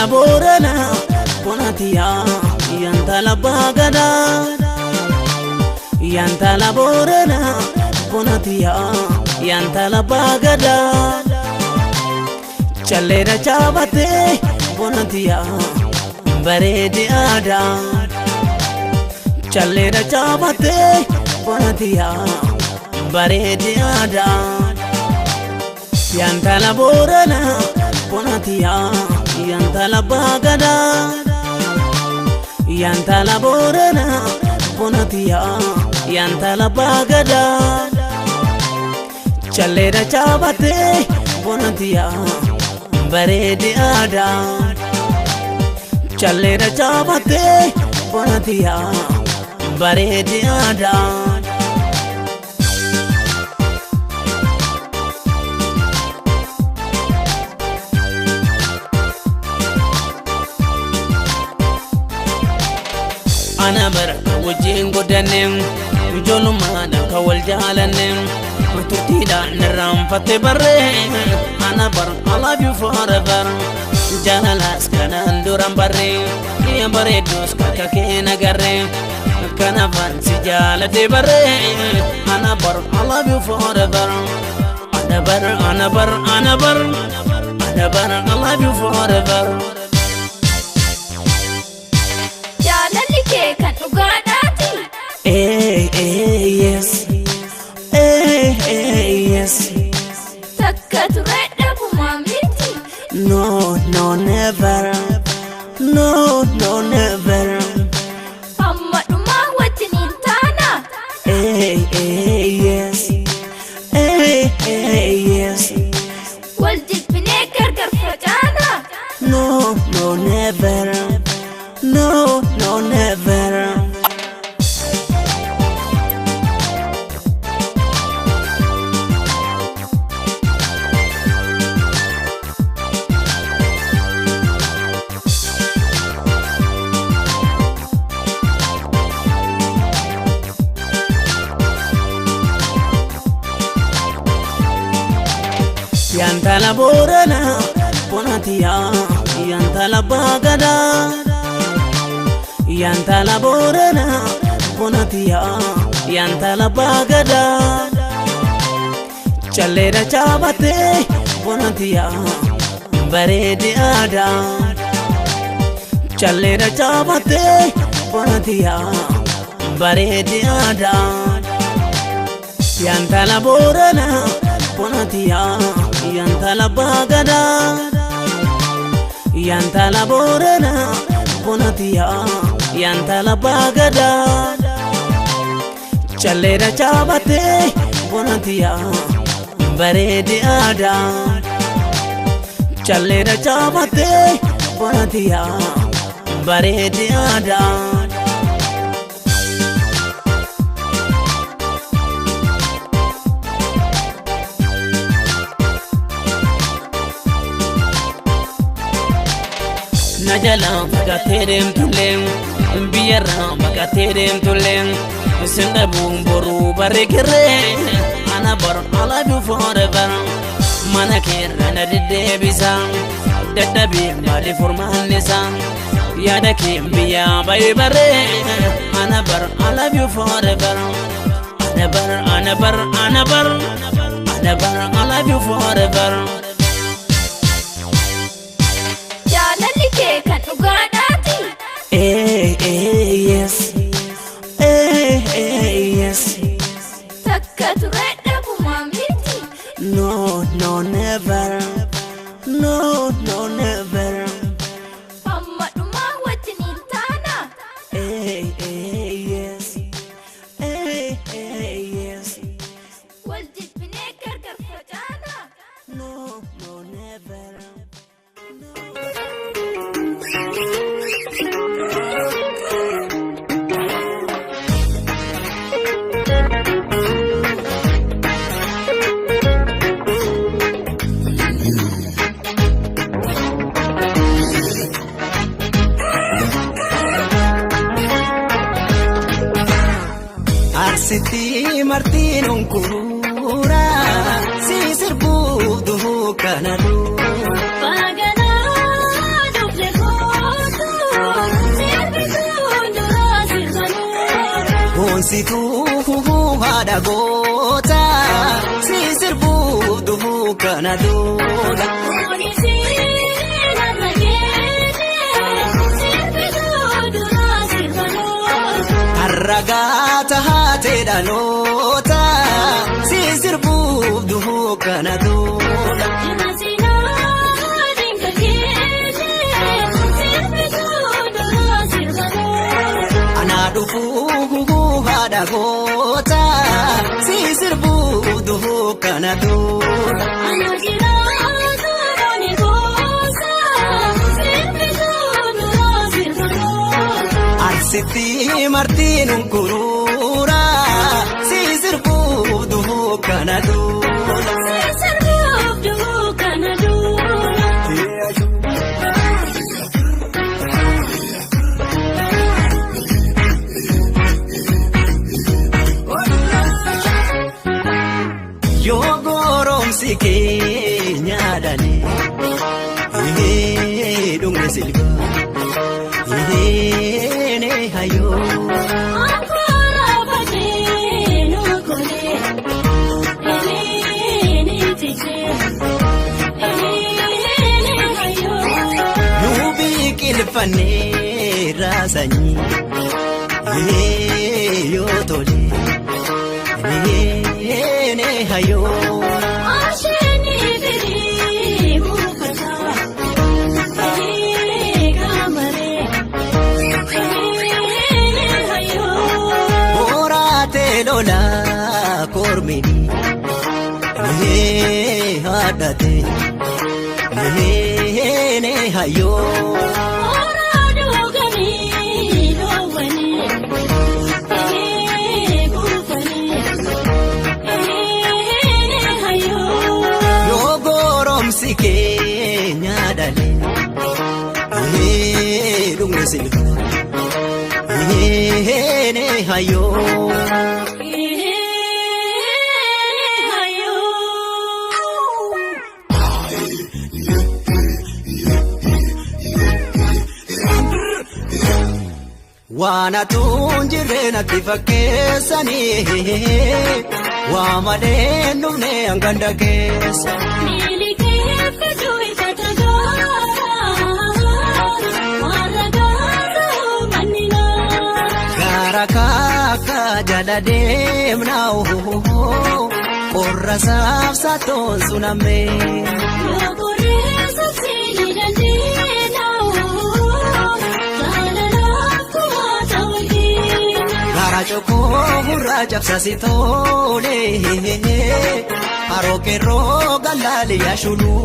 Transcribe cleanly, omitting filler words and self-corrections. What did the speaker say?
Yantala Booranaa bonatiyaa yantala baagadaa. Yantala Booranaa bonatiyaa yantala baagadaa. Calleera chaabatee bonatiyaa bareede aadaa. Calleera chaabatee bonatiyaa bareede aadaa. Yantala Booranaa bonatiyaa yantala baagadaa. Yantala Booranaa bonatiyaa yantala baagadaa. Calleera chaabatee bonatiyaa bareede aadaa. Calleera chaabatee bonatiyaa bareede aadaa. Ana bara kan wajjin godhanne, ijoollummaadhaan kan wal jaalanne, turtiidhaan irraanfatte barree. Ana bara, I love you forever. Jaalalaas kanaan duran barree, bareedduus kakka kee nagarree, kanaafan si jaalate barree. Ana bara, I love you forever. Ana bara, ana bara, ana bara, ana bara, I love you forever. Jaalalli kee kan dhugaadhaati. Eh, eh, yes. Eh, eh, yes. Takka ture dhabumaa miti. No, no, never. No, no, never. Hamma dhumaa wajjiniin taana. Eh, eh, yes. Eh, eh, yes. Wal jibbinee gargar facaana. No, no, never. No, no, never. Yantala Booranaa bonatiyaa yantala baagadaa. Yantala Booranaa bonatiyaa yantala baagadaa. Calleera chaabatee bonatiyaa bareede aadaa. Calleera chaabatee bonatiyaa bareede aadaa. Yantala Booranaa bonatiyaa yantala baagadaa. Yantala Booranaa bonatiyaa yantala baagadaa. Calleera chaabatee bonatiyaa bareede aadaa. Calleera chaabatee bonatiyaa bareede aadaa. Na jalaa baqatee deemtullee, biyyarraa baqatee deemtullee, sin dhabuun boruu barree kirree. Ana bar, I love you forever. Mana keerra na deddeebisa, dadhabee maali furmaanni isaa? Yaada kee biyyaa bayee barree. Ana bar, I love you forever. Ana bar, ana bar, ana bar, ana bar, I love you forever. Jaalalli kee kan dhugaadhaati. Eh, eh, yes. Eh, eh, yes. Takka ture dhabumaa miti. No, no, never. No, no, never. Hamma dhumaa wajjiniin taana. Eh, eh, yes. Eh, eh, yes. Wal jibbinee gargar facaana. No, no, never. No. Arsitti martiin onkuura si sirbuu duhuu kana duu. Baganaa dhufte. Boonsituu haadha goota si sirbuuf duhuu kana duula. Harragaa taatee dhaloota si sirbuuf duhuu kana duula. Anaa dhufuu haadha goota si sirbuuf duhuu kana duula. Arsitti martiin unkuruura si sirbuuf duhuu kana duula. Yoo goromsi keenya dhalee dhumne silba hayoo. Nu biqilfannee raasanii yoo tole hayoo. Horaatee lolaa kormini haadhate hayoo. Yoo goromsi keenya dhalee dhumne silba hayoo. Waan atuun jirreen ati fakkeessanii waa malee dhumne hanganda keessa. Gaara kaaka jala deemnaa qorra saafsatoon sunamee. Gaara cokoo gurraa cabsasi tole haroo qeerroo galaali yaashuluu.